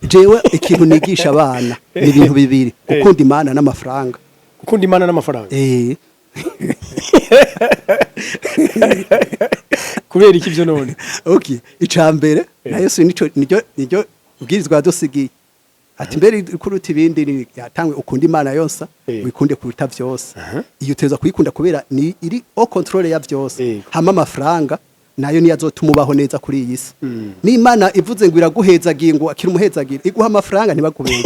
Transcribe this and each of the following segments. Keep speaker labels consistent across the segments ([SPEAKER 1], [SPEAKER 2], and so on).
[SPEAKER 1] Jewe ikintu nigisha abana ni ibintu bibiri: gukunda Imana n'amafaranga.
[SPEAKER 2] Gukunda Imana n'amafaranga?
[SPEAKER 1] Eh.
[SPEAKER 2] Kubera iki ivyo none?
[SPEAKER 1] Okay, icambere na Yesu nico niryo ubwirizwa yadusigiye, ati mbere kuruta ibindi ni yatangwe ukunda Imana yonsa, wikunde kuruta vyose. Iyo uteza kuyikunda kubera ni iri au contrôle ya vyose. Hama amafaranga nayo niyo azotuma ubaho neza kuri iyi si. N'Imana ivuze ngo iraguhezagiye, ngo akira umuhezagira, iguha amafaranga, ntibagubere.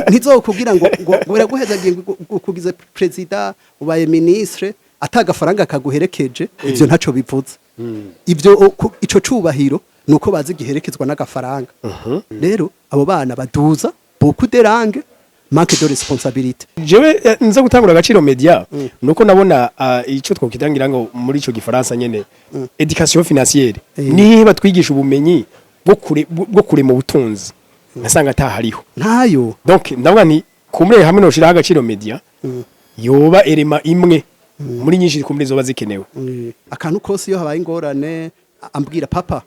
[SPEAKER 1] Ntizokubwira ngo iraguhezagiye, ngo kugize président, ubaye ministre, atagafaranga kaguherekeje. Ivyo ntaco bivuze. Ivyo ico cubahiro nuko bazi giherekezwa n'agafaranga. Rero abo bana baduza beaucoup de langue, manque de responsabilité.
[SPEAKER 2] Jewe nza gutangura Agaciro Media nuko nabona ico twokitangira ngo muri ico gifaransa nyene, éducation financière. Niba twigisha ubumenyi bwo kurema ubutunzi, nasanga atahariho.
[SPEAKER 1] Ntayo.
[SPEAKER 2] Donc ndavuga nti kumure hamwe noshiraho Agaciro Media, yoba erema imwe muri nyinshi kumure zoba zikenewe.
[SPEAKER 1] Akantu kose iyo habaye ingorane ambwira: "Papa,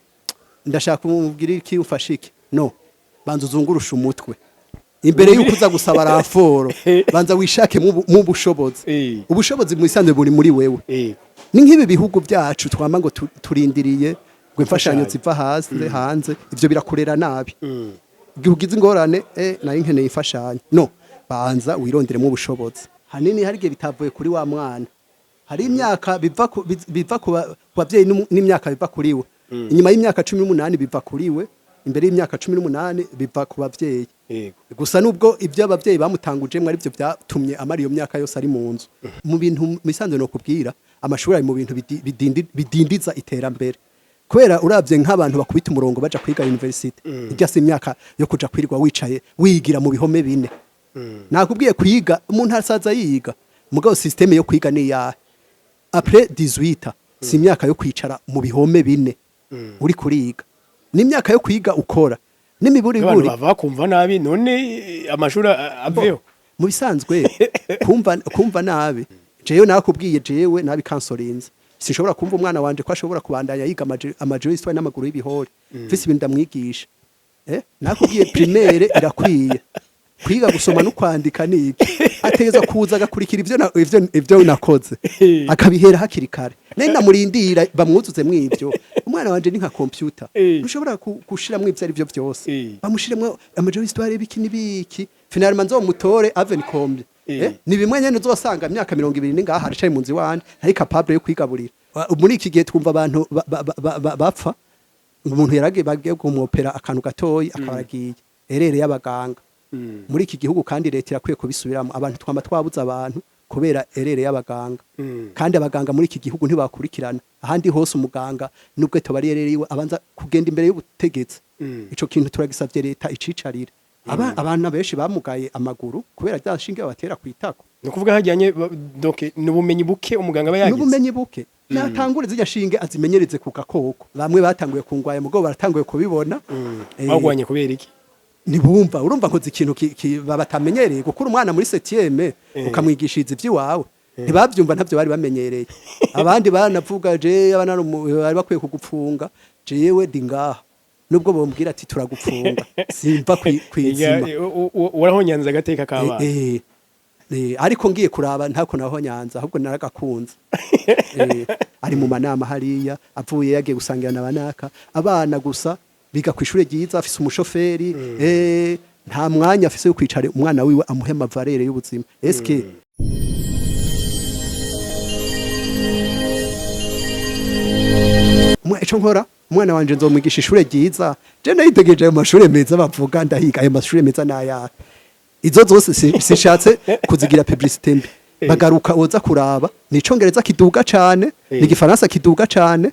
[SPEAKER 1] ndashaka kumubwira iki, ufashe iki." No banza uzungurusha umutwe imbere yuko uza gusaba renfort, banza wishake mu bushobozi. Ubushobozi mu isanzwe buri muri wewe. Ni nk'ibi bihugu byacu twama ngo turindiriye ngo imfashanyo
[SPEAKER 2] Imfashanyo.
[SPEAKER 1] ziva hasi hanze. Ivyo birakurera nabi. Igihe ugize ingorane, nayo nkeneye imfashanyo. No banza wironderemo ubushobozi. Hanini hari igihe bitavuye kuri wa mwana, hari imyaka biva ku bavyeyi n'imyaka biva kuri we. Inyuma y'imyaka 18 biva kuri we, imbere y'imyaka 18 biva ku bavyeyi. Gusa nubwo ibyo abavyeyi bamutangujemwo ari byo byatumye amara iyo myaka yose ari mu nzu, mu bintu misanzwe no kubwira, amashuri ari mu bintu bidindiza iterambere, kubera uravye nk'abantu bakubita umurongo baja kwiga university, irya si imyaka yo kuja kwirirwa wicaye wigira mu bihome bine. Nakubwiye, kwiga umuntu asaza yiga, mugabo système yo kwiga ni iyahe? Après 18 si imyaka yo kwicara mu bihome bine uri kuriga, ni imyaka yo kwiga ukora n'imiburiburi.
[SPEAKER 2] Abantu bava kumva nabi none, amashuri aveho.
[SPEAKER 1] Mu bisanzwe kumva nabi, jewe nakubwiye, jewe nabi kansorinze, sinshobora kumva umwana wanje ko ashobora kubandanya yiga amaje y'histoire n'amaguru y'ibihori. Mfise ibintu ndamwigisha. Nakubwiye, primaire irakwiye kwiga gusoma no kwandika. Niki ategeza kuza agakurikira ivyo nakoze, akabihera hakiri kare. Nari namurindira bamwuzuze mw'ivyo. Umwana wanje ni nka computer, ntushobora gushiramwo ivyo ari byo byose. Bamushiremwo amaje y'histoire, ibiki n'ibiki, finalement nzomutore aven combien? Ni bimwe nyene uzosanga imyaka 20 ningaha aricaye mu nzu iwanje, ntari capable yo kwigaburira. Muri iki gihe twumva abantu bapfa, umuntu yaragiye bagiye kumwopera akantu gatoyi akaba aragiye, erreur y'abaganga muri iki gihugu. Kandi leta irakwiye kubisubiramo. Abantu twama twabuze abantu kubera erreur y'abaganga. Kandi abaganga muri iki gihugu ntibakurikirana. Ahandi hose umuganga nubwo toba ari erreur yiwe, abanza kugenda imbere y'ubutegetsi. Ico kintu turagisavye leta icicarire. Abana benshi bamugaye amaguru kubera rya shinge babatera kwitako.
[SPEAKER 2] Ni ukuvuga hajyanye donc ni ubumenyi buke umuganga aba yagize.
[SPEAKER 1] N'ubumenyi buke. Natangure zirya shinge azimenyereze ku gakoko. Bamwe batanguye kungwaya, mugabo baratanguye kubibona.
[SPEAKER 2] Bagwanye kubera iki?
[SPEAKER 1] Ntibumva. Urumva nkoze ikintu batamenyereye, gukura umwana muri septième ukamwigishiriza ivy'iwawe, ntibavyumva, ntavyo bari bamenyereye. Abandi baranavuga je abana bari bakwiye kugupfunga. Jewe ndi ngaha, nubwo bombwira ati turagupfunga, simva kwizima.
[SPEAKER 2] Warahonyanze agateka k'abana.
[SPEAKER 1] Ariko ngiye kuraba ntako naho nyanza, ahubwo naragakunze. Ari mu manama hariya, avuye yagiye gusangira na banaka, abana gusa biga ku ishure ryiza, afise umushoferi, nta mwanya afise yo kwicara umwana wiwe amuhe ama valeurs y'ubuzima. Eske ico nkora, umwana wanje nzomwigisha ishure ryiza. Je nayitegereje ayo mashure meza bavuga, ndahiga ayo mashure meza n'ayahe? Izo zose sishatse kuzigira publicité mbi. Bagaruka woza kuraba ni icongereza kiduga cane, ni igifaransa kiduga cane.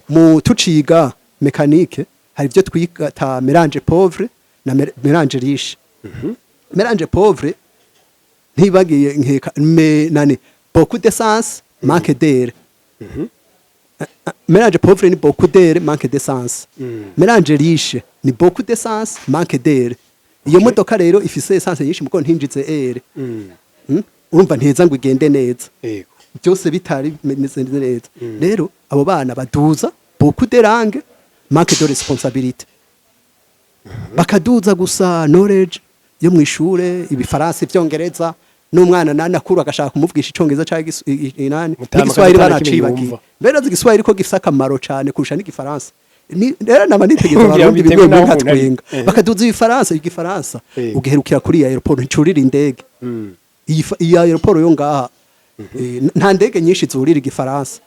[SPEAKER 1] Mu tuciga mécanique hari ibyo twiga ta mélange pauvre na mélange riche. Mélange pauvre ntibagiye nkeka me nani, beaucoup d'essence, manque d'air. Mélange pauvre ni beaucoup d'air, manque d'essence. Mélange riche ni beaucoup d'essence, manque d'air. Iyo modoka rero ifise essence nyinshi muko ntinjize air. Urumva nteza ngo igende neza. Byose bitari bimeze neza. Rero abo bana baduza beaucoup de langue, manque de responsabilité. Bakaduza gusa knowledge yo mu ishure, ibifaransa, ivyongereza, n'umwana nanakuru agashaka kumuvugisha icongereza canke inani
[SPEAKER 2] Mutama
[SPEAKER 1] n'igiswahili
[SPEAKER 2] akaba atakimwe
[SPEAKER 1] baracibagiye.
[SPEAKER 2] yumva.
[SPEAKER 1] Mbere azi igiswahili ko gifise akamaro cane kurusha n'igifaransa. Rero nama nitegeza
[SPEAKER 2] Ngira
[SPEAKER 1] abarundi
[SPEAKER 2] bitewe
[SPEAKER 1] bimwe
[SPEAKER 2] n'aho
[SPEAKER 1] bimwe
[SPEAKER 2] umuntu ari.
[SPEAKER 1] nkatwenga. Bakaduza ibifaransa, igifaransa ugiherukira kuri iyi aéroport, nticurira indege. Iyi aéroport yo ngaha, nta ndege nyinshi zurira igifaransa.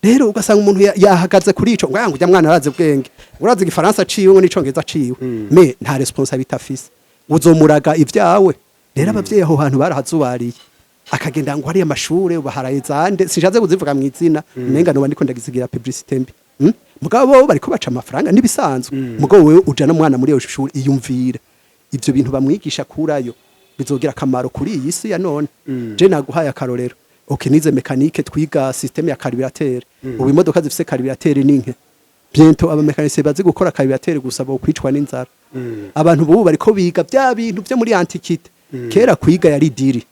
[SPEAKER 1] Rero ugasanga umuntu yahagaze kuri ico ngo ujya mwana arazi ubwenge, urazi igifaransa ciwe ngo n'icongereza ciwe, mais nta responsabilité afise, uzomuraga ivyawe. Rero abavyeyi aho hantu barahazubariye, akagenda ngo hariya amashure baharaye zande, sinshatse kuzivuga mu izina, umenga noba ndiko ndagizigira publicité mbi. Mugabo bo bariko baca amafaranga nibisanzwe. Mugabo wewe ujana umwana muri iyo shuri, iyumvire ivyo bintu bamwigisha kurayo bizogira akamaro kuri iyi si ya none. Je naguhaye akarorero. Okay, nize mécanique, twiga système ya carburateur. Ubu imodoka zifise carburateur ni nke. Bientôt aba mécaniciens bazi gukora carburateur gusa bo kwicwa n'inzara. Abantu bubu bariko biga bya bintu byo muri antiquité. Kera kwiga yari diri,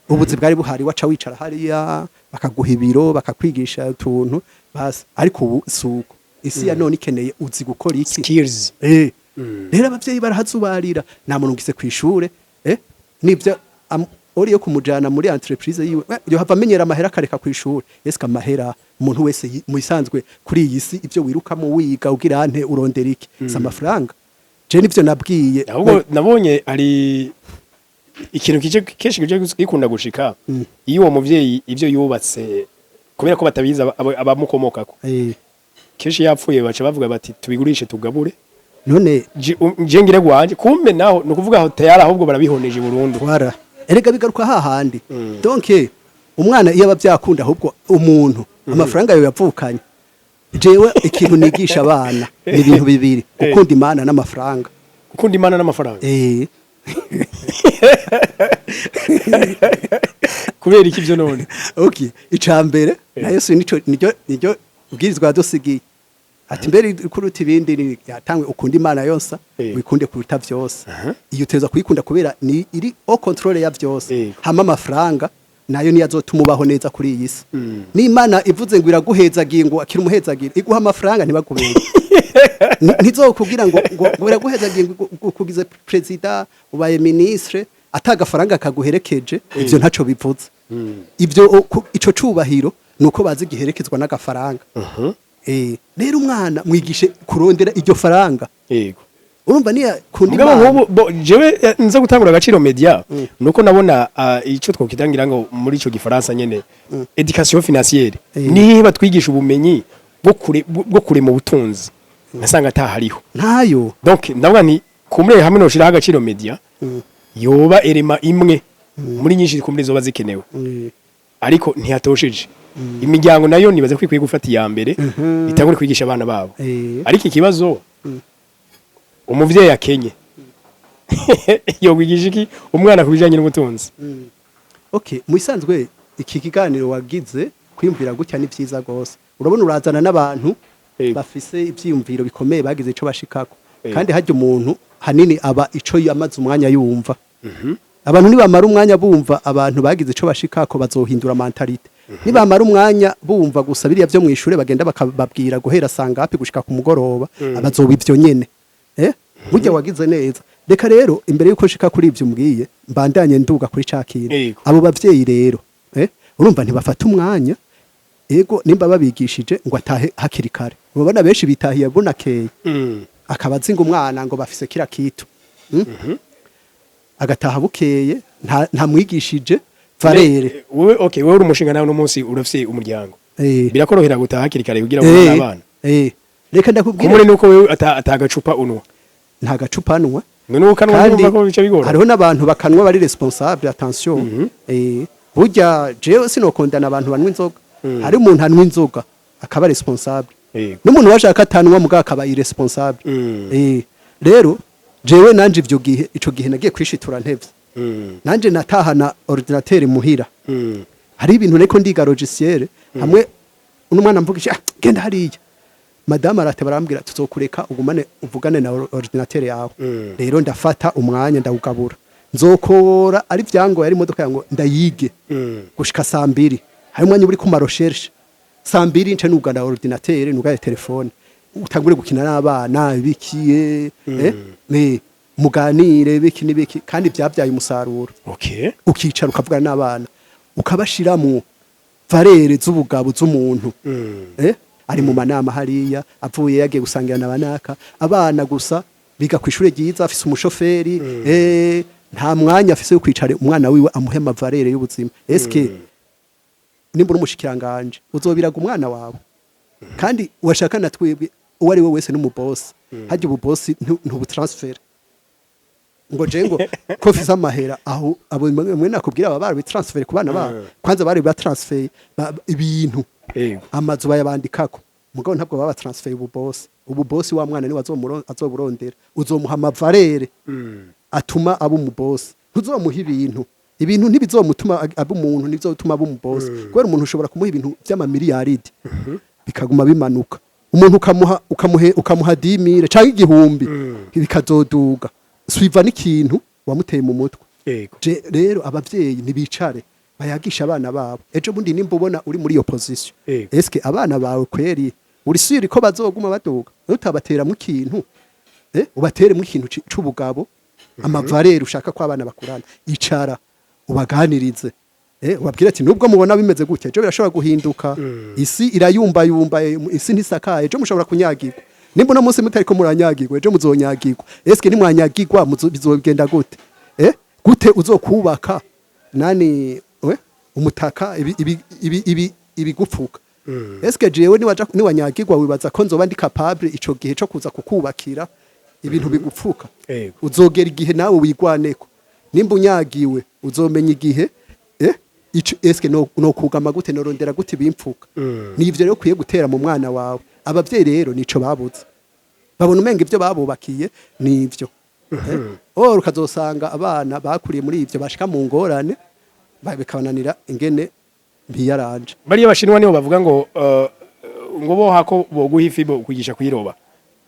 [SPEAKER 1] ubuzi bwari buhari, waca wicara hariya bakaguha ibiro, bakakwigisha utuntu basi. Ariko ubu suko, isi ya none ikeneye uzi gukora iki.
[SPEAKER 2] Skills.
[SPEAKER 1] Rero abavyeyi barahazubarira, nta muntu ngise kwishure, nivyo ori yo kumujana muri entreprise yiwe, yo hava amenyera amahera akareka kwishure. Eske amahera, umuntu wese mu isanzwe kuri iyi si, ivyo wirukamo wiga ugira ante, urondera iki? Si amafaranga? Je nivyo nabwiye.
[SPEAKER 2] Ahubwo nabonye ari ikintu kije kenshi kije gikunda gushika iyo uwo muvyeyi ivyo yubatse, kubera ko batabizi abamukomokako, kenshi yapfuye baca bavuga bati: "Tubigurishe tugabure."
[SPEAKER 1] None
[SPEAKER 2] Je ngire gwanje kumbe naho ni ukuvuga aho tayari ahubwo barabihoneje burundu.
[SPEAKER 1] Wara erega bigaruka hahandi. Donc umwana iyo aba byakunda, ahubwo umuntu amafaranga yawe yavukanye. Jewe ikintu nigisha abana ni ibintu bibiri: gukunda Imana n'amafaranga.
[SPEAKER 2] Gukunda Imana n'amafaranga?
[SPEAKER 1] Eh.
[SPEAKER 2] Kubera iki ivyo none?
[SPEAKER 1] Okay, icambere na Yesu nico niryo ubwirizwa yadusigiye, ati mbere kuruta ibindi ni yatangwe ukunda Imana yonsa, wikunde kuruta vyose. Iyo uteza kuyikunda kubera ni iri au contrôle ya vyose. Hama amafaranga nayo niyo azotuma ubaho neza kuri iyi si. N'Imana ivuze ngo iraguhezagiye, ngo akira umuhezagira, iguha amafaranga, ntibakubere. Ntizokubwira ngo iraguhezagiye, ngo ukugize président, ubaye ministre, atagafaranga kaguherekeje. Ivyo ntaco bivuze. Ivyo ico cubahiro nuko bazi giherekezwa n'agafaranga. Rero umwana mwigishe kurondera iryo faranga. Urumva niya kunda
[SPEAKER 2] Mugabo
[SPEAKER 1] Imana.
[SPEAKER 2] nk'ubu jewe nza gutangura Agaciro Media, nuko nabona ico twokitangira ngo muri ico gifaransa nyene éducation financière, nihe batwigisha ubumenyi bwo kurema ubutunzi, nasanga atahariho.
[SPEAKER 1] Ntayo.
[SPEAKER 2] Donc ndavuga nti kumure hamwe noshiraho Agaciro Media, yoba erema imwe muri nyinshi kumure zoba zikenewe, ariko ntihatosheje. Imiryango nayo nibaze ko ikwiye gufata iya mbere, itangure kwigisha abana babo. Ariko ikibazo, umuvyeyi akenye yokwigisha iki umwana ku bijanye n'ubutunzi?
[SPEAKER 1] Okay, mu isanzwe iki kiganiro wagize kwiyumvira gutya ni vyiza gose. Urabona urazana n'abantu bafise ivyiyumviro bikomeye, bagize ico bashikako. Kandi harya umuntu hanini aba ico yamaze umwanya yumva. Abantu nibamara umwanya bumva abantu bagize ico bashikako, bazohindura mentalité. Nibamara umwanya bumva gusa biriya vyo mwishure bagenda bakababwira guhera sangapi gushika ku mugoroba, abazoba ivyo nyene. Burya wagize neza. Reka rero imbere yuko nshika kuri ivyo umbwiye, mbandanye nduga kuri ca kintu. Abo bavyeyi rero, urumva ntibafata umwanya, ego nimba babigishije ngo atahe hakiri kare. Urabona benshi bitahiye bunakeye, akaba azi ngo umwana ngo bafise kira kitu. Agataha bukeye, ntamwigishije valeur.
[SPEAKER 2] Wewe, okay, wewe uri umushinga nawe, uno munsi urafise umuryango, birakorohera gutaha hakiri kare kugira ngo ubone abana?
[SPEAKER 1] Reka ndakubwira.
[SPEAKER 2] Kumure nuko wewe atagacupa unwa?
[SPEAKER 1] Nta gacupa nwa.
[SPEAKER 2] None ukanwa
[SPEAKER 1] Kandi
[SPEAKER 2] numva ko bica bigora.
[SPEAKER 1] hariho n'abantu bakanwa bari responsable, attention. Burya jewe sinokondana abantu banywa inzoga. Hari umuntu anywa inzoga akaba responsable, n'umuntu washaka atanwa mugabo akaba irresponsable. Rero jewe nanje ivyo gihe, ico gihe nagiye kwishitura ntevye. Nanje natahana ordinateur muhira. Hari ibintu nariko ndiga logiciel hamwe uno mwana mvugisha: "Ah, genda hariya." Madame arate barambwira: "Tuzokureka ugumane uvugane na ordinateur yawe." Rero ndafata umwanya ndawugabura, nzokora ari vyangoye, ari imodoka yango ndayige gushika saa 2. Hari umwanya uri ku ma recherche, saa 2 nce nugana ordinateur, nugane telefone. Utangure gukina n'abana bikiye, muganire biki n'ibiki, kandi byabyaye umusaruro. Ukicara ukavugana n'abana, ukabashiramo valeurs z'ubugabo z'umuntu. Ari mu manama hariya, avuye yagiye gusangira na banaka, abana gusa biga ku ishure ryiza, afise umushoferi, nta mwanya afise yo kwicara umwana wiwe amuhe ama valeurs y'ubuzima. Eske nimba uri umushikiranganje uzobiraga umwana wawe? Kandi washaka na twebwe, uwo ari we wese n'umubosi, harya ububosi ntubutransfera ngo je ngo ko mfise amahera aho abo mwe nakubwira aba barabitransfere ku bana babo. Kwanza bari batransfere ibintu, amazu bayabandikako, mugabo ntabwo baba transfert ububosi. Ububosi wa mwana niwe azoburondera. Uzomuha ama valeurs atuma aba umubosi, ntuzomuha ibintu. Ibintu ntibizomutuma aba umuntu, ntibizotuma aba umubosi, kubera umuntu ushobora kumuha ibintu by'amamiliyaridi bikaguma bimanuka. Umuntu ukamuha ukamuhe ukamuha 10 000 canke 1000, bikazoduga suiva n'ikintu wamuteye mu mutwe. Je rero, abavyeyi ntibicare bayagisha abana babo. Ejo bundi nimba ubona uri muri iyo position, eske abana bawe kweri uri sûr ko bazoguma baduga utabateramo ikintu? Ubateremo ikintu c'ubugabo, ama valeurs ushaka ko abana bakurana. Icara ubaganirize, ubabwire ati nubwo mubona bimeze gutya, ejo birashobora guhinduka. Isi irayumbayumba, isi ntisakaye. Ejo mushobora kunyagirwa. Nimba uno munsi mutariko muranyagirwa, ejo muzonyagirwa. Eske nimwanyagirwa bizogenda gute? Gute uzokubaka nani we umutaka ibi ibi ibi ibi ibigupfuka? Eske jewe niwaja niwanyagirwa, wibaza ko nzoba ndi capable ico gihe co kuza kukubakira ibintu bigupfuka? Uzogera igihe nawe wigwaneko. Nimba unyagiwe, uzomenya igihe ico eske no kugama gute, norondera gute bimpfuka? Nivyo rero ukwiye gutera mu mwana wawe. Abavyeyi rero nico babuze, babona umenga ivyo babubakiye nivyo. Or ukazosanga abana bakuriye muri ivyo, bashika mu ngorane bikabananira ingene biyaranje.
[SPEAKER 2] Bariya bashinwa nibo bavuga ngo ngo bo hako boguha ifi bo kwigisha kuyiroba.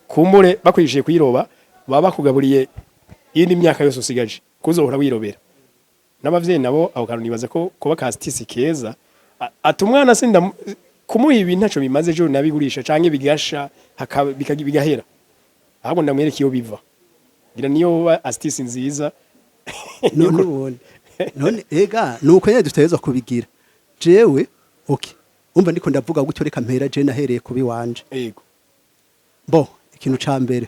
[SPEAKER 2] Kumbure bakwigishije kuyiroba, baba bakugaburiye iyindi myaka yose usigaje kuzohora wirobera. N'abavyeyi nabo aho kantu nibaza ko kuba kasitisi keza. Ati umwana sinda kumuha ibi ntaco bimaze, ejo nabigurisha canke bigasha bigahera, ahubwo ndamwereka iyo biva, ngira niyo ba astuce nziza.
[SPEAKER 1] None ubundi none ega nuko nyene dutegerezwa kubigira. Jewe okay, umva, ndiko ndavuga gutyo, reka mpera je nahereye kubi wanje. Bo ikintu ca mbere,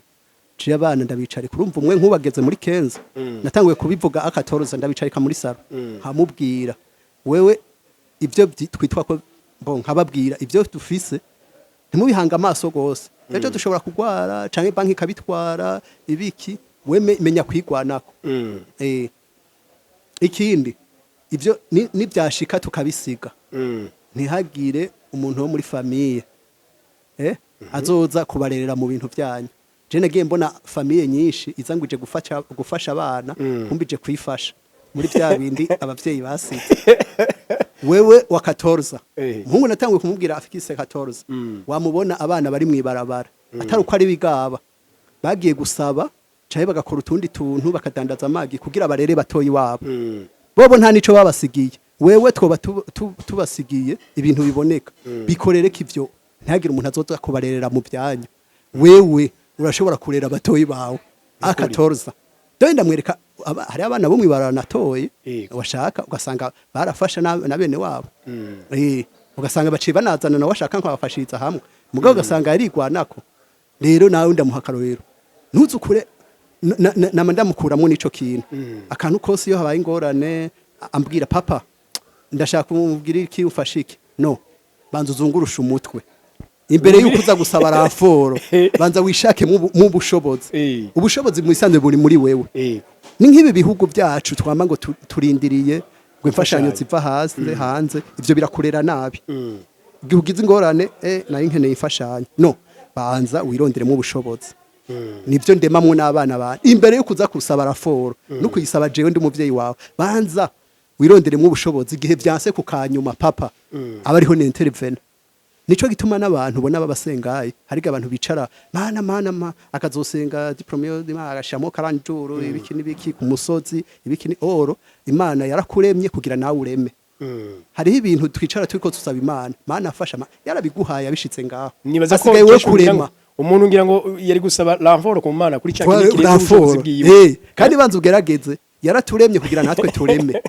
[SPEAKER 1] je abana ndabicarika. Urumva, umwe nk'ubageze muri 15, natanguye kubivuga akatoroza, ndabicarika muri salon, nkamubwira wewe ivyo twitwa ko bo, nkababwira ivyo dufise ntimubihanga amaso gose, ejo dushobora kugwara canke banki ikabitwara ibiki. We menya kwigwanako. Ikindi, ivyo nibyashika tukabisiga, ntihagire umuntu wo muri famille azoza kubarerera mu bintu byanyu. Je nagiye mbona famille nyinshi iza ngo ije gufasha abana, kumbe ije kwifasha muri bya bindi abavyeyi basize. Wewe wa 14, umuhungu natanguye kumubwira afise 14, wamubona abana bari mwibarabara, atari uko ari bigaba, bagiye gusaba canke bagakora utundi tuntu, bakadandaza amagi kugira barere batoyi wabo. Bobo nta nico babasigiye. Wewe twoba tubasigiye ibintu biboneka, bikorereka ivyo. Ntihagire umuntu azoza kubarerera mu byanyu. Wewe urashobora kurera abatoyi bawe akatorza. Dore ndamwereka hari abana bo mwibarara natoye, washaka ugasanga barafasha na bene wabo, ugasanga baciye banazana na washaka nkabafashiriza hamwe, mugabo ugasanga yarigwanako. Rero nawe ndamuha akarorero, ntuzukure nama ndamukuramwo n'ico kintu. Akantu kose iyo habaye ingorane, ambwira papa ndashaka kumubwira iki, ufashe iki. No banza uzungurushe umutwe imbere yuko uza gusaba renfort, banza wishake mu bushobozi. Ubushobozi mu isanzwe buri muri wewe. Ni nk'ibi bihugu byacu twama ngo turindiriye ngo imfashanyo
[SPEAKER 2] Imfashanyo.
[SPEAKER 1] ziva hasi hanze, ivyo birakurera nabi. Igihe ugize ingorane, nari nkeneye imfashanyo. No banza wironderemo ubushobozi. Nivyo ndemamwo n'abana banje imbere yo kuza kusaba renfort no kuyisaba. Jewe ndi umuvyeyi wawe, banza wironderemo ubushobozi. Igihe vyanse ku kanyuma, papa aba ariho n'intervene. Nico gituma n'abantu ubona babasengaye, hariga abantu bicara mana mana ma akazosenga diplôme yo agashiramo karanjuru, ibiki n'ibiki ku musozi, ibiki ni oro. Imana yarakuremye kugira nawe ureme. Hariho ibintu twicara turiko tusaba Imana, Mana afasha, yarabiguhaye abishitse ngaho.
[SPEAKER 2] Nibaza ko
[SPEAKER 1] Hasigaye wewe
[SPEAKER 2] kenshi kugira
[SPEAKER 1] kurema.
[SPEAKER 2] Umuntu ngira ngo yari gusaba renfort ku Mana kuri cya kintu kirenze ubushobozi
[SPEAKER 1] renfort.
[SPEAKER 2] bwiwe.
[SPEAKER 1] Kandi banza ugerageze, yaraturemye kugira natwe tureme.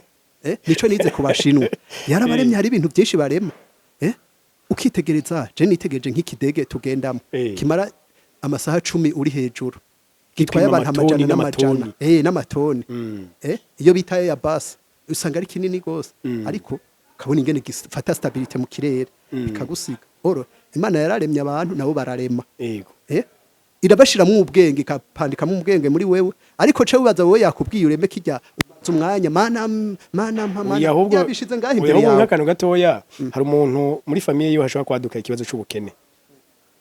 [SPEAKER 1] Nico nize ku Bashinwa, yarabaremye, hari ibintu byinshi barema. Ukitegereza, je nitegereje nk'ikidege tugendamo kimara amasaha 10 uri hejuru, gitwaye
[SPEAKER 2] Gipima
[SPEAKER 1] abantu amajana
[SPEAKER 2] amatoni
[SPEAKER 1] n'amajana
[SPEAKER 2] n'amatoni.
[SPEAKER 1] N'amatoni. Iyo bita Airbus usanga ari kinini gose, ariko kabona ingene gifata stabilité mu kirere bikagusiga. Oro Imana yararemye abantu, nabo bararema. Irabashiramwo ubwenge, ikapandikamo ubwenge muri wewe, ariko ce wibaza wowe yakubwiye ureme kijya, umaze umwanya mana mana mpa mana
[SPEAKER 2] Oya, ahubwo
[SPEAKER 1] yabishize ngaho
[SPEAKER 2] oya,
[SPEAKER 1] imbere
[SPEAKER 2] ahubwo
[SPEAKER 1] yawe.
[SPEAKER 2] Nk'akantu gatoya, hari umuntu muri famille yiwe hashobora kwaduka ikibazo c'ubukene,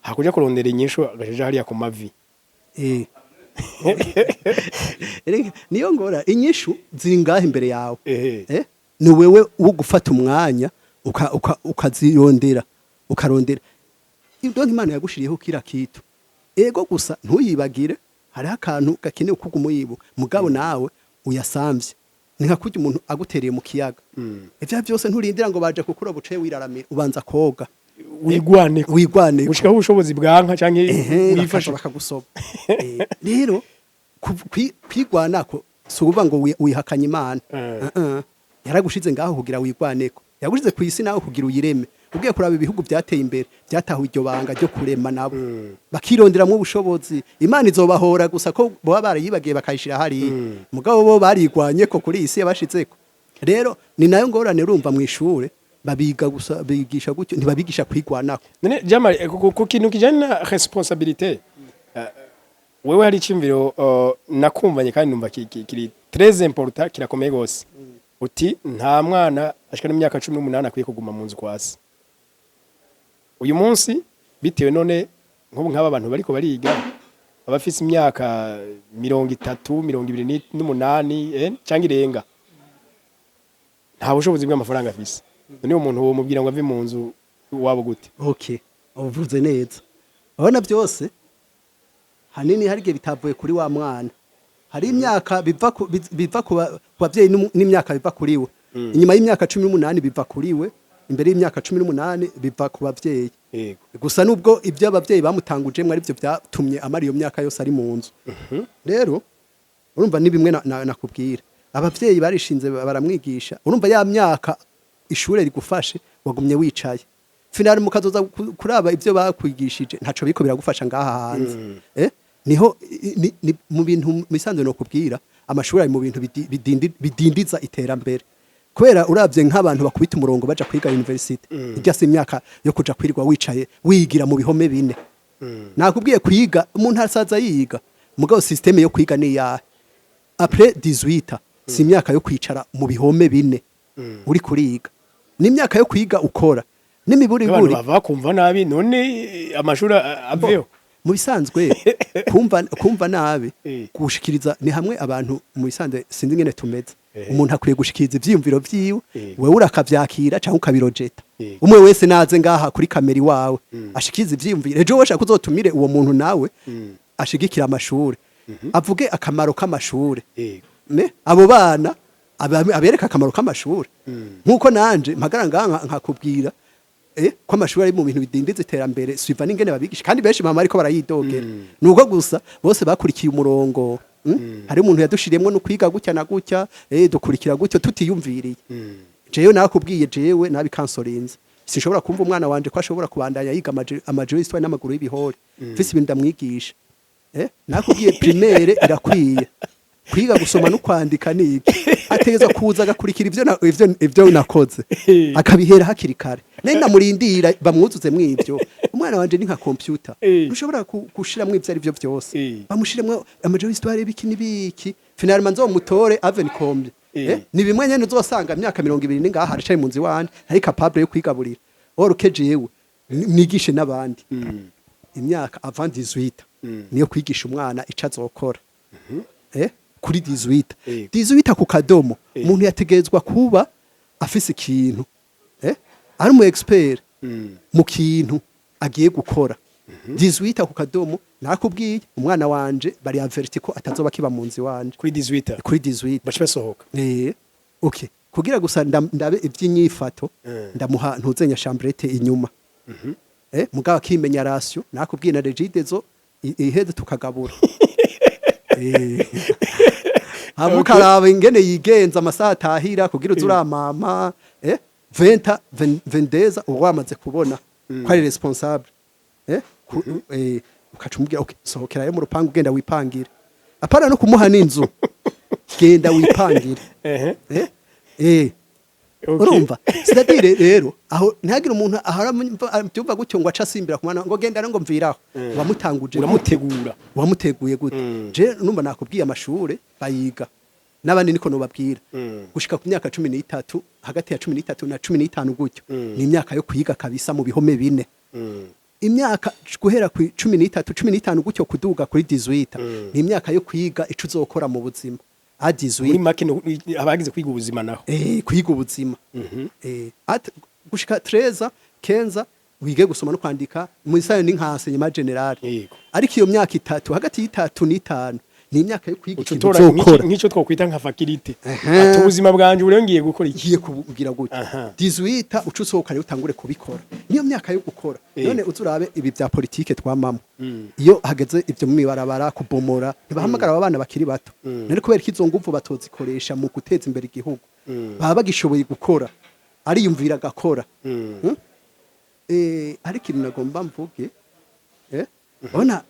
[SPEAKER 2] hakuja kurondera inyishu agajaja hariya ku mavi.
[SPEAKER 1] Erega niyo ngora, inyishu ziri ngaho imbere yawe. Ni wewe wo gufata umwanya ukazirondera, ukarondera. Donc Imana yagushiriyeho kira kitu, ego, gusa ntuyibagire. Hariho akantu gakenewe kuguma uyibuka, mugabo nawe uyasamvye ni nka kurya umuntu agutereye mu kiyaga. Ivyo byose nturindira ngo baje kukuroba uciye wiraramira, ubanza koga.
[SPEAKER 2] Wigwane.
[SPEAKER 1] Wigwane.
[SPEAKER 2] Gushikaho ubushobozi bwanka canke
[SPEAKER 1] wifashe
[SPEAKER 2] wifashe.
[SPEAKER 1] Bakagusoba. Rero kwigwanako si ukuvuga ngo wihakanye Imana. Yaragushize ngaho kugira wigwaneko, yagushize ku isi nawe kugira uyireme. Ugiye kuraba ibihugu byateye imbere byatahuye iryo banga ryo kurema, nabo bakironderamwo ubushobozi. Imana izobahora gusa ko boba barayibagiye bakayishira hariya, mugabo bo barigwanye ko kuri iyi si yabashizeko. Rero ni nayo ngorane, urumva mu ishure babiga gusa, bigisha gutyo, ntibabigisha kwigwanako.
[SPEAKER 2] None Jamali, ku kintu kijanye na responsabilité, wewe hari iciyumviro nakumvanye kandi numva kiri très important, kirakomeye gose, uti nta mwana ashika n'imyaka 18 akwiye kuguma mu nzu kwasi. Uyu munsi bitewe none nk'ubu nk'aba bantu bariko bariga, abafise imyaka 30, 28 canke irenga, nta bushobozi bw'amafaranga afise. None uwo muntu womubwira ngo ave mu nzu wabo gute?
[SPEAKER 1] Okay, uvuze neza. Urabona byose hanini hari igihe bitavuye kuri wa mwana. Hari imyaka biva ku bavyeyi n'imyaka biva kuri we. Inyuma y'imyaka 18 biva kuri we, imbere y'imyaka 18 biva ku bavyeyi. Gusa nubwo ibyo abavyeyi bamutangujemwo ari byo byatumye amara iyo myaka yose ari mu nzu. Rero urumva ni bimwe nakubwira, abavyeyi barishinze baramwigisha. Urumva ya myaka ishure rigufashe wagumye wicaye, finale mukazoza kuraba ibyo bakwigishije ntaco biriko biragufasha ngaha hanze. Niho ni mu bintu misanzwe no kubwira, amashuri ari mu bintu bidindiza iterambere, kubera uravye nk'abantu bakubita umurongo baja kwiga university, irya si imyaka yo kuja kwirirwa wicaye wigira mu bihome bine. Nakubwiye, kwiga umuntu asaza yiga, mugabo système yo kwiga ni iyahe? Après 18 si imyaka yo kwicara mu bihome bine uri kuriga, ni imyaka yo kwiga ukora
[SPEAKER 2] Abantu
[SPEAKER 1] n'imiburiburi.
[SPEAKER 2] bava kumva nabi, none amashuri aveho?
[SPEAKER 1] Mu bisanzwe kumva nabi, gushikiriza ni hamwe abantu mu bisanzwe sinzi ingene tumeze. Umuntu akwiye gushikiriza ivyiyumviro vyiwe, wewe urakavyakira canke ukabirojeta. Umwe wese naze ngaha kuri kamera iwawe ashikirize ivyiyumviro. Ejo washaka uzotumire uwo muntu nawe ashigikira amashure, avuge akamaro k'amashure. Ne abo bana abereka akamaro k'amashure, nkuko nanje mpagara ngaha nkakubwira ko amashuri ari mu bintu bidindiza iterambere, suiva n'ingene babigisha. Kandi benshi mama ariko barayidogera, nuko gusa bose bakurikiye umurongo. Hari umuntu yadushiriyemwo no kwiga gutya na gutya, dukurikira gutyo tutiyumviriye. Jewe nakubwiye, jewe nabikansorinze, sinshobora kumva umwana wanje ko ashobora kubandanya yiga amaje histoire n'amaguru y'ibihore, mfise ibintu ndamwigisha. Nakubwiye, primaire irakwiye kwiga gusoma no kwandika. Niki ategeza kuza agakurikira ivyo nakoze, akabihera hakiri kare. Nari namurindira bamwuzuze mw'ivyo. Umwana wanje ni nka computer, ntushobora gushiramwo ivyo ari byo byose. Bamushiremwo amaje histoire ibiki n'ibiki, finalement nzomutore aven combien? Ni bimwe nyene uzosanga imyaka 20 ni ngaha aricaye mu nzu iwanje, ntari capable yo kwigaburira. Or que jewe nigishe n'abandi, imyaka avant 18 niyo kwigisha umwana ico azokora. Kuri 18, 18 ku kadomo, umuntu yategezwa kuba afise ikintu, ari umu expert mu kintu agiye gukora. 18 ku kadomo, nakubwiye, umwana wanje bari averti ko atazoba kiba mu nzu iwanje.
[SPEAKER 2] Kuri 18?
[SPEAKER 1] Kuri 18.
[SPEAKER 2] Baca basohoka.
[SPEAKER 1] Okay, kugira gusa ndabe iby'inyifato, ndamuha ntuzenya chambrette inyuma. Mugabo akimenya ration, nakubwiye na Regideso iheze tukagabura. Hama ukaraba ingene yigenza, amasaha atahira kugira uze uramama, venta vendeza uba wamaze kubona ko ari responsable, ukaca umubwira: "Okay, sohokerayo mu rupangu, ugenda wipangire." Apana no kumuha n'inzu, genda wipangire. Urumva, c'est-à-dire rero aho ntihagire umuntu ahora abyumva gutyo ngo aca asimbira ku mwana ngo genda ngo mviraho. Wamutanguje gute?
[SPEAKER 2] Uramutegura.
[SPEAKER 1] Wamuteguye gute? Je numva nakubwiye, amashure bayiga n'abandi niko nobabwira gushika ku myaka 13, hagati ya 13 na 15 gutyo, ni imyaka yo kwiga kabisa mu bihome bine. Imyaka guhera ku 13, 15 gutyo kuduga kuri 18 ni imyaka yo kwiga ico uzokora mu buzima a 18.
[SPEAKER 2] Muri make abagize kwiga ubuzima naho.
[SPEAKER 1] Kwiga ubuzima. Gushika 13, 15 wige gusoma no kwandika, mu isayo ni nka enseignement général. Ariko iyo myaka 3, hagati y'itatu n'itanu, ni imyaka yo kwiga
[SPEAKER 2] uca
[SPEAKER 1] ikintu
[SPEAKER 2] utora
[SPEAKER 1] uzokora.
[SPEAKER 2] Nk'icyo twokwita nka faculté, ati ubuzima bwanje ubu ngiye gukora iki?
[SPEAKER 1] Ngiye kubwira gutya. 18 uca usohoka rero utangure kubikora, niyo myaka yo gukora. None uzurabe ibi bya politike twamamo, iyo hageze ibyo mu ibarabara kubomora, ntibahamagara aba bana bakiri bato? None kubera ko izo nguvu batozikoresha mu guteza imbere igihugu, baba bagishoboye gukora, ariyumvira agakora. Ariko ikintu nagomba mvuge, ubona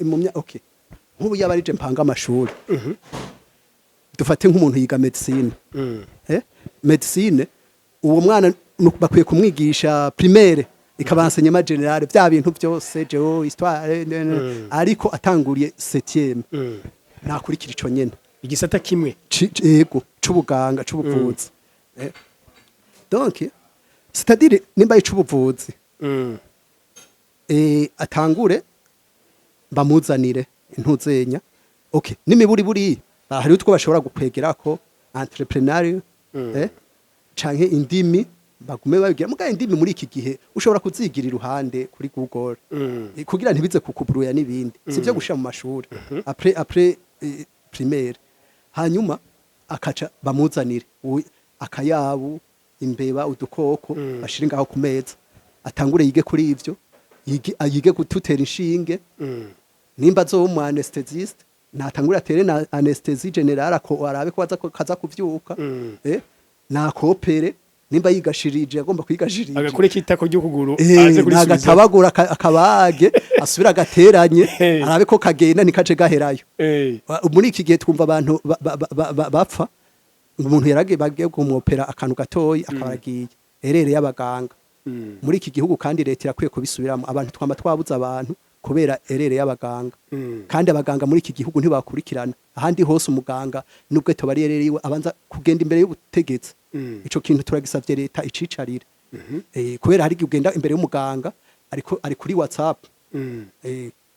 [SPEAKER 1] mu okay, nk'ubu yaba arije mpanga amashuri, dufate nk'umuntu yiga médecine, médecine uwo mwana bakwiye kumwigisha primaire ikaba enseignement général, bya bintu byose, géo, histoire, ariko atanguriye 7e nakurikira ico nyene.
[SPEAKER 2] Igisata kimwe.
[SPEAKER 1] Yego, c'ubuganga, c'ubuvuzi. Donc c'est-à-dire nimba ic'ubuvuzi, atangure bamuzanire intuzenya, okay, n'imiburi buri hari utwo bashobora gukwegerako entrepreneur, canke indimi bagume babigira. Muga indimi muri iki gihe ushobora kuzigira iruhande kuri Google, kugira ntibize kukuburuya n'ibindi, sivyo gushira mu mashuri après primaire. Hanyuma akaca bamuzanire akayabu, imbeba, udukoko, bashire ngaho ku meza, atangure yige kuri ivyo, yige gututera inshinge. Nimba azoba umu anesthésiste, natangure atere na anesthésie générale, ako arabe ko aza kaza kuvyuka, nakopere. Nimba yigashirije, agomba kwigashirije,
[SPEAKER 2] agakure kitako ry'ukuguru aze kurisubiza.
[SPEAKER 1] Nagatabagura akabage, asubira agateranye, arabe ko kagenda nikace gaherayo. Muri iki gihe twumva abantu bapfa, umuntu yaragiye bagiye kumwopera akantu gatoyi akaba aragiye, erreur y'abaganga muri iki gihugu. Kandi leta irakwiye kubisubiramo. Abantu twama twabuze abantu kubera erreur y'abaganga. Kandi abaganga muri iki gihugu ntibakurikirana. Ahandi hose umuganga nubwo toba ari erreur yiwe, abanza kugenda imbere y'ubutegetsi. Ico kintu turagisavye leta icicarire, kubera hari igihe ugenda imbere y'umuganga ariko ari kuri WhatsApp.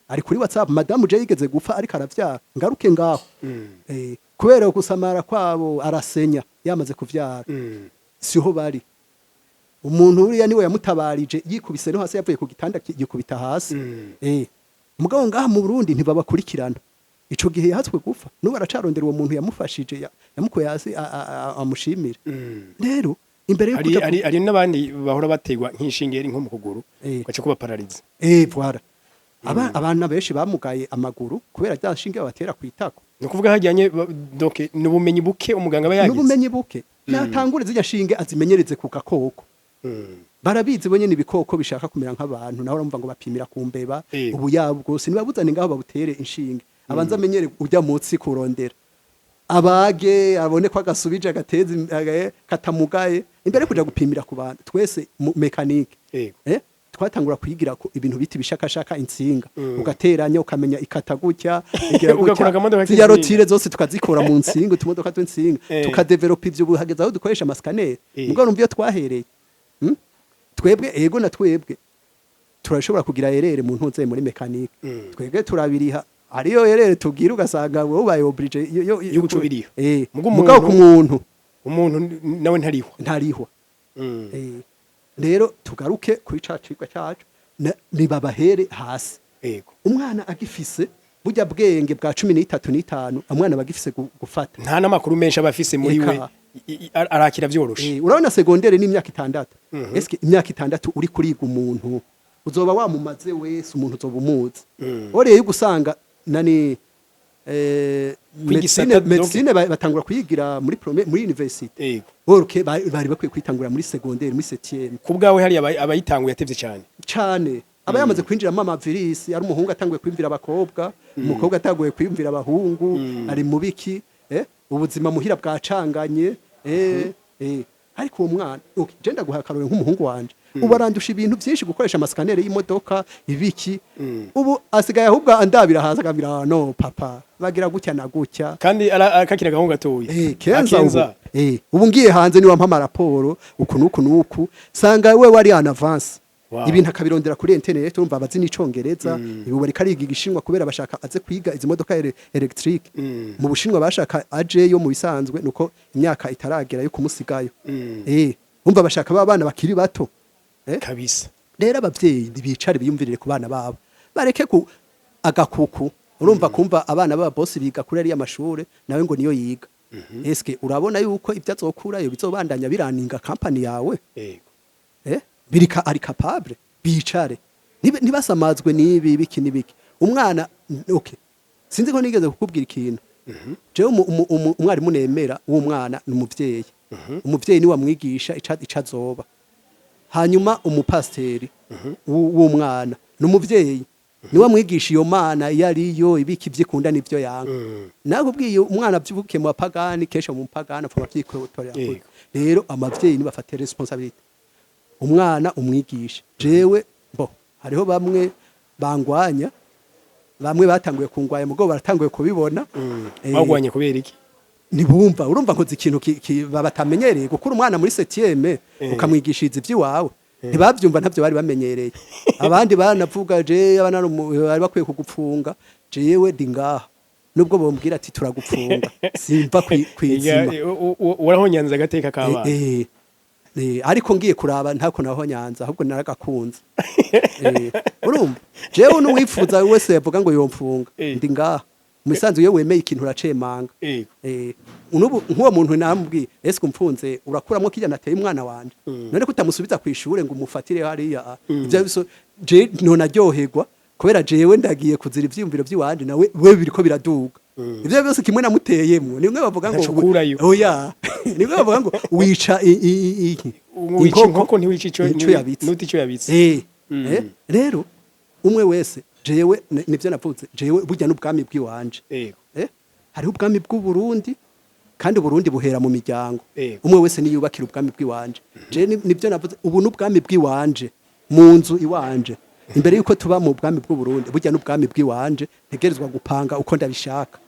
[SPEAKER 1] Ari kuri WhatsApp. Madamu je yigeze gupfa ariko aravyara, ngaruke ngaho, kubera gusamara kwabo arasenya yamaze kuvyara. Siho bari. Umuntu uriya niwe yamutabarije, yikubise no hasi, yavuye ku gitanda yikubita hasi. Mugabo ngaha mu Burundi ntibabakurikirana. Ico gihe yahatswe gupfa, n'ubu aracarondera uwo muntu yamufashije, yamukuye hasi, amushimire. Rero imbere yo
[SPEAKER 2] hari
[SPEAKER 1] kuja
[SPEAKER 2] hari n'abandi bahora bategwa nk'inshinge nko mu kuguru, gaca kuba paralysé.
[SPEAKER 1] Voilà. Abana benshi bamugaye amaguru kubera rya nshinge babatera kwitako.
[SPEAKER 2] Ni ukuvuga hajyanye donc ni ubumenyi buke umuganga aba yagize.
[SPEAKER 1] N'ubumenyi buke. Natangure zirya nshinge azimenyereze ku gakoko. Barabizi bo nyene ibikoko bishaka kumera nk'abantu, naho urumva ngo bapimira ku mbeba. Ubu yabo bwose nibabuzane ngaho babutere inshinge, abanza amenyere ujya mutsi kurondera, abage, abone ko agasubije agateza katamugaye imbere yo kuja gupimira ku bantu. Twese mu mécanique, twatangura kwigira ko ibintu bita ibishakashaka, intsinga, ugateranya ukamenya ikata gutya, igira
[SPEAKER 2] Ugakora
[SPEAKER 1] gutya,
[SPEAKER 2] akamodoka
[SPEAKER 1] ziriya
[SPEAKER 2] k'intsinga.
[SPEAKER 1] Rotire zose tukazikora mu ntsinga, utumodoka tw'intsinga. Tukadevelopa ivyo, ubu hageze aho dukoresha ama scanner. Mugabo urumva iyo twahereye, Twebwe ego na twebwe turashobora kugira erreur mu ntuze muri mécanique. Twebwe turabiriha, ariyo erreur tugira ugasanga wowe ubaye obligé
[SPEAKER 2] Yo guca ubiriha. Muga
[SPEAKER 1] Mugabo ku muntu
[SPEAKER 2] umuntu nawe ntarihwa.
[SPEAKER 1] Ntarihwa. Rero tugaruke kuri ca cigwa cacu, nibabahere hasi. Umwana agifise burya Burya bwenge bwa 13 n'itanu umwana bagifise gufata.
[SPEAKER 2] Nta n'amakuru menshi aba afise muri we.
[SPEAKER 1] Eka.
[SPEAKER 2] Arakira vyoroshe.
[SPEAKER 1] Urabona secondaire ni imyaka 6. Eske imyaka 6 uri kuriga umuntu uzoba wamumaze wese, umuntu uzoba umuzi? Oreye gusanga nani
[SPEAKER 2] Kwigisata
[SPEAKER 1] médecine, médecine batangura kuyigira muri muri université. Okay, bari bakwiye kwitangura muri secondaire, muri 7e.
[SPEAKER 2] Ku bwawe hari abayitanguye yatevye cyane.
[SPEAKER 1] Cane, aba yamaze kwinjiramo amavirisi, ari umuhungu atanguye kwiyumvira abakobwa, umukobwa atanguye kwiyumvira abahungu, ari mu biki, ubuzima muhira bwacanganye, ariko uwo mwana, okay, je ndaguha akarorero nk'umuhungu wanje ubu arandusha ibintu byinshi, gukoresha ama scanner y'imodoka, ibiki. Ubu asigaye ahubwo andabira hasi akambwira: "No papa, bagira gutya na gutya."
[SPEAKER 2] Kandi kakira gahungu gatoya.
[SPEAKER 1] Kenza ubu.
[SPEAKER 2] Akenza.
[SPEAKER 1] Ubu ngiye hanze niwa mpa raporo uku nuku nuku, sanga we wari en avance. Ibintu akabirondera kuri internet, urumva abazi n'icongereza. Ubu bariko ariga igishinwa kubera bashaka aze kwiga izi modoka électrique. Mu Bushinwa bashaka ajeyo mu bisanzwe, nuko imyaka itaragera yo kumusigayo. Umva bashaka ba bana bakiri bato.
[SPEAKER 2] Kabisa.
[SPEAKER 1] Rero abavyeyi bicare biyumvirire ku bana babo, bareke ku agakuku. Urumva kumva abana b'aba boss biga kuri ariya mashure, nawe ngo niyo yiga. Eske urabona yuko ibyo azokurayo bizobandanya biraninga company yawe?
[SPEAKER 2] Yego.
[SPEAKER 1] Birika ari capable, bicare. Ntibasamazwe n'ibi biki n'ibiki. Umwana, okay, sinzi ko nigeze kukubwira ikintu. Jewe umwarimu nemera w'umwana ni umuvyeyi. Umuvyeyi ni wamwigisha ica azoba. Hanyuma umupasiteri w'umwana ni umuvyeyi, niwe amwigisha iyo mana iyo ariyo, ibiki vyikunda n'ivyo yanga. Nakubwiye, umwana avyivukiye mu bapagani, kenshi mu mupagani apfa avyikotorera. Rero amavyeyi nibafate responsabilité, umwana umwigisha. Jewe bo hariho bamwe bangwanya, bamwe batanguye kungwanya, mugo baratanguye kubibona.
[SPEAKER 2] Bagwanye kubera iki?
[SPEAKER 1] Ntibumva. Urumva nkoze ikintu batamenyereye, gukura umwana muri septième ukamwigishiriza ivy'iwawe, ntibavyumva, ntavyo bari bamenyereye. Abandi baranavuga je abana bari bakwiye kugupfunga. Jewe ndi ngaha, nubwo bombwira ati turagupfunga, simva kwizima.
[SPEAKER 2] Warahonyanze agateka k'abana.
[SPEAKER 1] Ariko ngiye kuraba ntako naho nyanza, ahubwo naragakunze. Urumva jewe n'uwifuza wese yavuga ngo yomfunga, ndi ngaha. Mu bisanzwe iyo wemeye ikintu uracemanga. Unubu nk'uwo muntu namubwiye: "Ese umfunze urakuramo kirya nateye umwana wanje? None ko utamusubiza ku ishure ngo umufatire hariya?" Ivyo biso je nonaryoherwa kubera jewe ndagiye kuzira ivyiyumviro vy'iwanje, nawe we biriko biraduga. Ivyo byose kimwe namuteyemwo, nimwe bavuga ngo
[SPEAKER 2] Ntaco ukurayo.
[SPEAKER 1] Oya, nimwe bavuga ngo wica iki?
[SPEAKER 2] Wica inkoko ntiwica ico
[SPEAKER 1] ico yabitse.
[SPEAKER 2] Nuti ico yabitse.
[SPEAKER 1] Rero umwe wese, jewe nivyo navuze, jewe burya n'ubwami bw'iwanje. Hariho ubwami bw'u Burundi, kandi Uburundi buhera mu miryango. Umwe wese niyubakira ubwami bw'iwanje. Je nivyo navuze, ubu n'ubwami bw'iwanje mu nzu iwanje. Imbere yuko tuba mu bwami bw'u Burundi, burya n'ubwami bw'iwanje, ntegerezwa gupanga uko ndabishaka.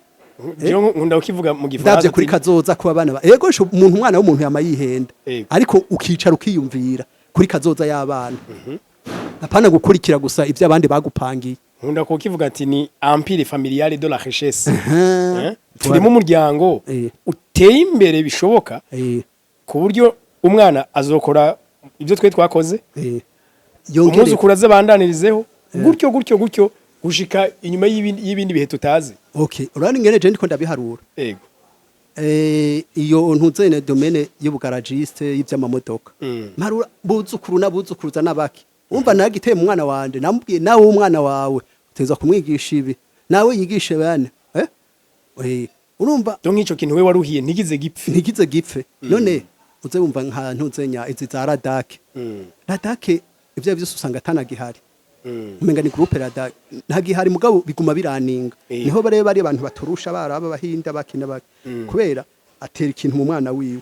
[SPEAKER 2] Jewe nkunda kukivuga mu gifaransa.
[SPEAKER 1] Ndavye kuri kazoza kuba abana ego umuntu, umwana w'umuntu yama yihenda. Ariko ukicara ukiyumvira kuri kazoza y'abana, apana gukurikira gusa ibyo abandi bagupangiye.
[SPEAKER 2] Nkunda kukivuga ati ni empire familiale de la richesse. Turi mu muryango uteye imbere bishoboka, ku buryo umwana azokora ibyo twe twakoze,
[SPEAKER 1] Yongere
[SPEAKER 2] umwuzukuru azabandanirizeho gutyo gutyo gutyo gushika inyuma y'ibindi bihe tutazi.
[SPEAKER 1] Okay, urabona ingene je ndiko ndabiharura. Iyo ntuzene domaine y'ubu garagiste y'ivy'amamodoka, mparura buzukuru n'abuzukuruza n'abaki. Umva, nagiteye mu mwana wanje, namubwiye: "Nawe umwana wawe uteza kumwigisha ibi, nawe yigishe bane." Urumva.
[SPEAKER 2] Donc ico kintu we waruhiye ntigize gipfe.
[SPEAKER 1] Ntigize gipfe. None uze wumva nka ntuzenya izi za Radake. Radake ivyo byose usanga atanagihari. Umenga ni groupe Radake ntagihari, mugabo biguma biraninga. Niho bare bari abantu baturusha, baraba abahinda bakina baki, kubera atera ikintu mu mwana wiwe.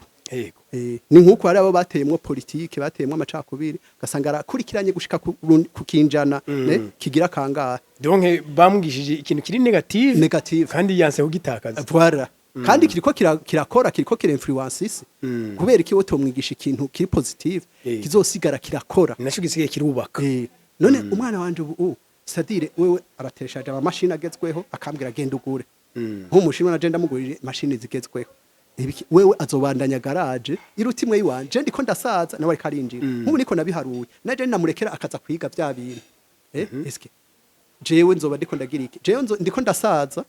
[SPEAKER 1] Ni nkuko hari abo bateyemwo politike, bateyemwo amacakubiri, ugasanga arakurikiranye gushika ku kinjana ne kigira kangahe.
[SPEAKER 2] Donc bamwigishije ikintu kiri négative.
[SPEAKER 1] Négative.
[SPEAKER 2] Kandi yanse kugitakaza.
[SPEAKER 1] Voilà, kandi kiriko kirakora, kiriko kira influence isi. Kubera iki wotomwigisha ikintu kiri positive, kizosigara kirakora?
[SPEAKER 2] Naco gisigaye kirubaka.
[SPEAKER 1] None umwana wanje ubu, c'est-à-dire wewe arateshaje amamashini agezweho, akambwira: "Genda ugure." Nk'umushinwa naje ndamugurije mashini zigezweho. Wewe azobandanya garage iruta imwe yiwanje. Ndiko ndasaza, nawe ariko arinjira. Nk'ubu niko nabiharuye, naje namurekera akaza kwiga vya bintu. Eske Jewe nzoba ndiko ndagira iki? Jewe ndiko ndasaza,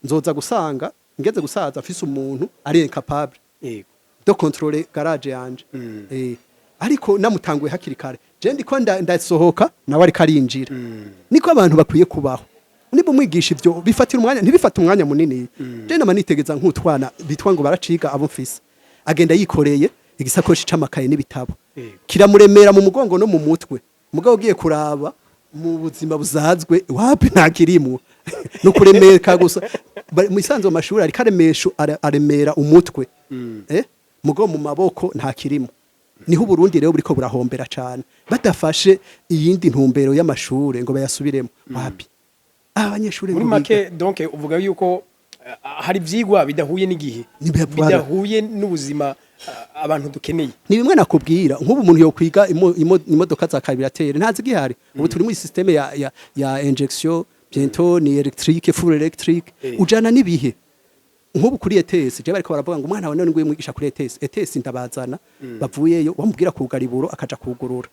[SPEAKER 1] nzoza gusanga ngeze gusaza mfise umuntu ari incapable de contrôler garage yanje. Ariko namutanguye hakiri kare, je ndiko ndasohoka, nawe ariko arinjira. Niko abantu bakwiye kubaho. Niba umwigisha ivyo bifatira umwanya, ntibifata umwanya munini. Je nama nitegeza nk'utwana bitwa ngo baraciga, abo mfise, agenda yikoreye igisakoshi c'amakaye n'ibitabo, kiramuremera mu mugongo no mu mutwe. Mugabo ugiye kuraba mu buzima buzazwe, wapi, nta kirimwo, no kuremeka gusa. Mu isanzwe mu mashuri ariko aremesha, aremera umutwe, mugabo mu maboko nta kirimo. Niho Uburundi rero buriko burahombera cane badafashe iyindi ntumbero y'amashure ngo bayasubiremo. Wapi, abanyeshuri
[SPEAKER 2] Muri
[SPEAKER 1] ngo
[SPEAKER 2] make, donc uvuga yuko hari ivyigwa bidahuye n'igihe, bidahuye n'ubuzima abantu dukeneye.
[SPEAKER 1] Ni bimwe nakubwira, nk'ubu umuntu yokwiga imodoka za carburateur, ntazi igihari. Ubu turi muri système ya injection, bientôt ni électrique, full électrique. Ujana n'ibihe. Nk'ubu kuri ETS, je bariko baravuga ngo umwana wawe none nguye mwigisha kuri ETS. ETS ndabazana bavuyeyo, wamubwira kugara iburo akaja kugurura.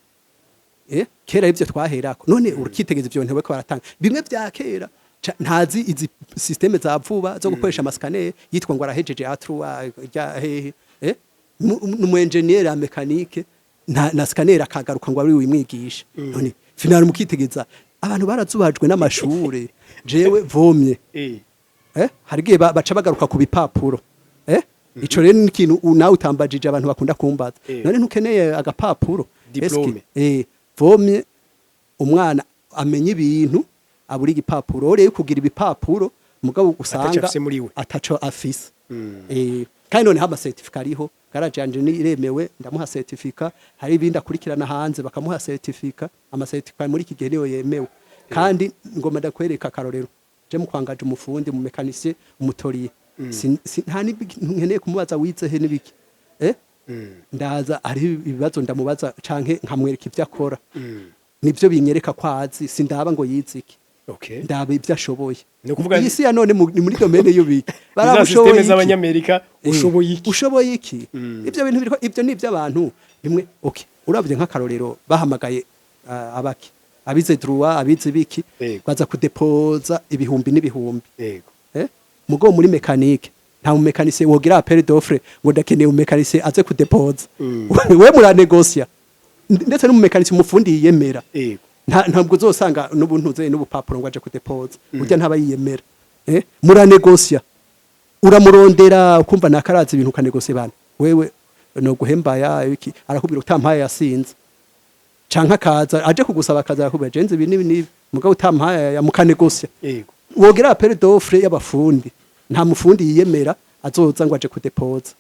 [SPEAKER 1] Kera ivyo twaherako, none urukitegereza ivyo bintu bariko baratanga bimwe vya kera. Ntazi izi système za vuba zo gukoresha ama scanner, yitwa ngo arahejeje A3 rya hehe, numu engineer ya mécanique na scanner akagaruka ngo ari wimwigisha. None final mukitegeza abantu barazubajwe n'amashure. Jewe vomye hari igihe baca bagaruka ku bipapuro. Ico rero ni ikintu nawe utambajije, abantu bakunda kumbaza. None ntukeneye agapapuro?
[SPEAKER 2] Diplôme.
[SPEAKER 1] Eske, vomye umwana amenya ibintu abura igipapuro. Rero kugira ibipapuro, mugabo usanga
[SPEAKER 2] Ataco afise muri we.
[SPEAKER 1] Ataco afise. Kandi noneho ama certificat ariho, garage yanje ni iremewe, ndamuha certificat. Hari ibindi akurikirana hanze bakamuha certificat. Ama certificat muri iki gihe niyo yemewe. Kandi ngoma ndakwereka akarorero: je mu kwangaje umufundi, mu mécanicien, umu tôlier, nta n'ibiki nkeneye kumubaza wize he n'ibiki. Ndaza hari ibibazo ndamubaza canke nkamwereka ivyo akora, nivyo binyereka ko azi. Sindaba ngo yize iki, ndaba ibyo ashoboye.
[SPEAKER 2] Ni ukuvuga
[SPEAKER 1] Iyi si ya none ni muri domaine y'ubiki.
[SPEAKER 2] Za système z'abanyamerika, ushoboye iki?
[SPEAKER 1] Ushoboye iki? Ibyo bintu biriko, ibyo ni iby'abantu bimwe. Okay, uravye nk'akarorero, bahamagaye abaki abize droit, abize biki, baza kudepoza ibihumbi n'ibihumbi. Mugo muri mécanique nta mu mécanicien wogira appel d'offre ngo ndakeneye mu mécanicien aze kudepoza. We muranegosia ndetse n'umu mécanicien, umufundi yiyemera. Ntabwo uzosanga n'ubuntuze n'ubupapuro ngo aje kudepoza, burya ntaba yiyemera. Muranegosia, uramurondera ukumva nakarazi ibintu, ukanegosia bana wewe no guhembaya iki, arakubwira utampaye yasinze, canke akaza aje kugusaba akaza arakubwira jenze ibi n'ibi n'ibi, mugabo utampaye, mukanegosia. Wogira appel d'offre y'abafundi, nta mufundi yiyemera azoza ngo aje kudepoza.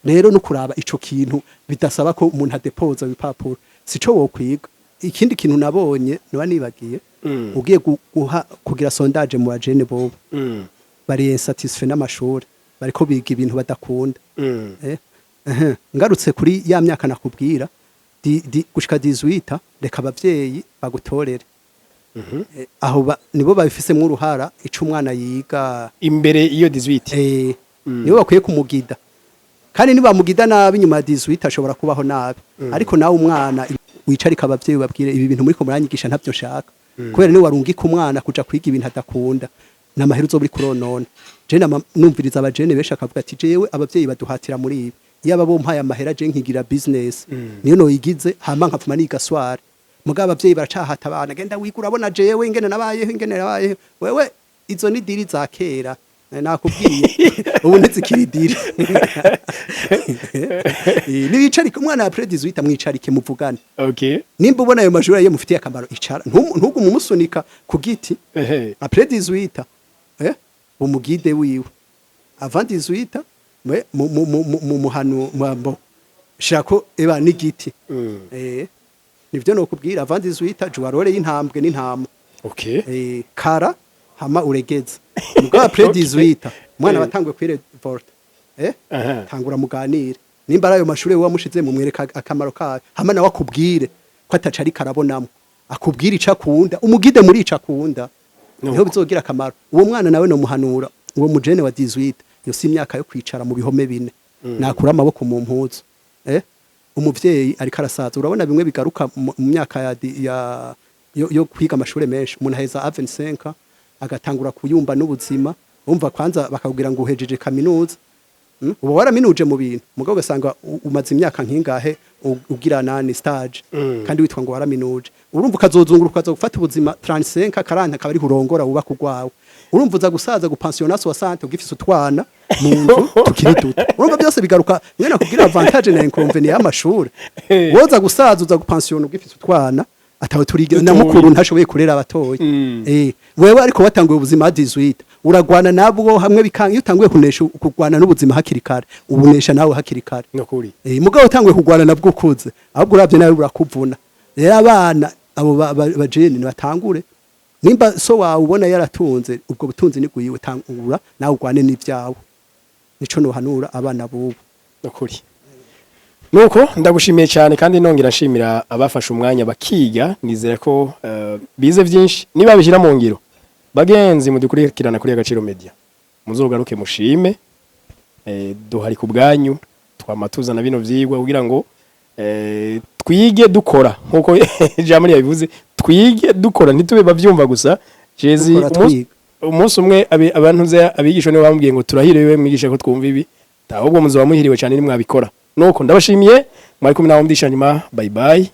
[SPEAKER 1] Rero no kuraba ico kintu bidasaba ko umuntu adepoza ibipapuro, sico wokwiga. Ikindi kintu nabonye niba nibagiye, ugiye guha kugira sondage mu bajene, bobo bari insatisfait n'amashuri, bariko biga ibintu badakunda. Ngarutse kuri ya myaka nakubwira gushika 18, reka abavyeyi bagutorere. Aho nibo babifisemwo uruhara ico umwana yiga.
[SPEAKER 2] Imbere iyo 18.
[SPEAKER 1] Nibo bakwiye kumugida, kandi nibamugida nabi nyuma ya 18 ashobora kubaho nabi. Ariko nawe umwana wicarika abavyeyi babwire ibi bintu muri ko muranyigisha ntavyo nshaka, kubera ni warungika umwana kuja kwiga ibintu adakunda, namahera uzoba uri kuronona. Je numviriza abajene benshi akavuga ati jewe abavyeyi baduhatira muri ibi, yaba bompaye amahera je nkigira business niyo noyigize, hama nkapfuma niga soir. Mugabo abavyeyi baracahata abana, genda wiga, urabona jewe ingene nabayeho, ingene nabayeho. Wewe izo ni deal za kera. Nakubwiye ubu ntizikiri deal. Niwicarike umwana après 18, amwicarike muvugane. Nimba ubona ayo mashuri ayo mufitiye akamaro, icara, ntugume umusunika ku giti. Après 18, umugide wiwe. Avant 18, mwe mu mu mu mu muhanu mu shako eba n'igiti. Nivyo nokubwira: avant 18, jouer rôle y'intambwe n'intama. Kara hama uregeze. Mugabo après 18, umwana batangwe kwire volte, tangura muganire. Nimba ari ayo mashuri wamushize, mumwereka akamaro kayo, hama nawe akubwire ko ataca ariko arabonamo, akubwire ico akunda, umugide muri ico akunda. Niho bizogira akamaro. Uwo mwana nawe no muhanura, uwo mujene wa 18, iyo si imyaka yo kwicara mu bihome bine, nakura amaboko mu mpuzu. Umuvyeyi ariko arasaza, urabona bimwe bigaruka mu myaka ya yo kwiga amashure menshi. Umuntu aheza à 25, agatangura kuyumba n'ubuzima. Umva, kwanza bakakubwira ngo uhejeje kaminuza. Uba waraminuje mu bintu, mugabo ugasanga umaze imyaka nkingahe ugira nani, stage, kandi witwa ngo waraminuje. Urumva, ukazozunguruka, ukaza gufata ubuzima 35, 40, akaba ari urongora, wubaka urwawe. Urumva, uza gusaza, gupensiona 60, ugifise utwana mu nzu tukiri duto. Urumva, byose bigaruka nyene nakubwira avantage na inconvénient y'amashuri. Woza gusaza, uza gupensiona ugifise utwana atawe turigira na
[SPEAKER 2] Dutoyi.
[SPEAKER 1] mukuru ntashoboye kurera abatoyi. Wewe ariko watanguye ubuzima 18, uragwana nabwo hamwe bikanga. Iyo utanguye kunesha, kurwana n'ubuzima hakiri kare, ubunesha nawe hakiri kare.
[SPEAKER 2] Nukuri.
[SPEAKER 1] Mugabo utanguye kurwana nabwo ukuze, ahubwo uravye nawe burakuvuna. Rero abana abo bajene nibatangure. Nimba so wawe ubona yaratunze, ubwo butunzi ni gwiwe, tangura nawe urwane n'ivyawe. Nico nohanura abana bubu.
[SPEAKER 2] Nukuri. Nuko ndagushimiye cyane, kandi nongera nshimira abafashe umwanya bakiga. Nizera ko bize byinshi niba bishyira mu ngiro. Bagenzi mudukurikirana kuri Agaciro Media, muzogaruke mushime. Duhari ku bwanyu, twama tuzana bino vyigwa kugira ngo twige dukora, nkuko Jamali yabivuze, twige dukora, ntitube bavyumva gusa. Jezi
[SPEAKER 1] Dukora twiga.
[SPEAKER 2] Umunsi umwe abantu ze abigisha nibo bambwiye ngo turahiriwe mwigisha ko twumva ibi, ahubwo muzoba muhiriwe cyane nimwabikora. Nuko ndabashimiye, mwari kumwe nawe mdisha nyuma. Bye bye.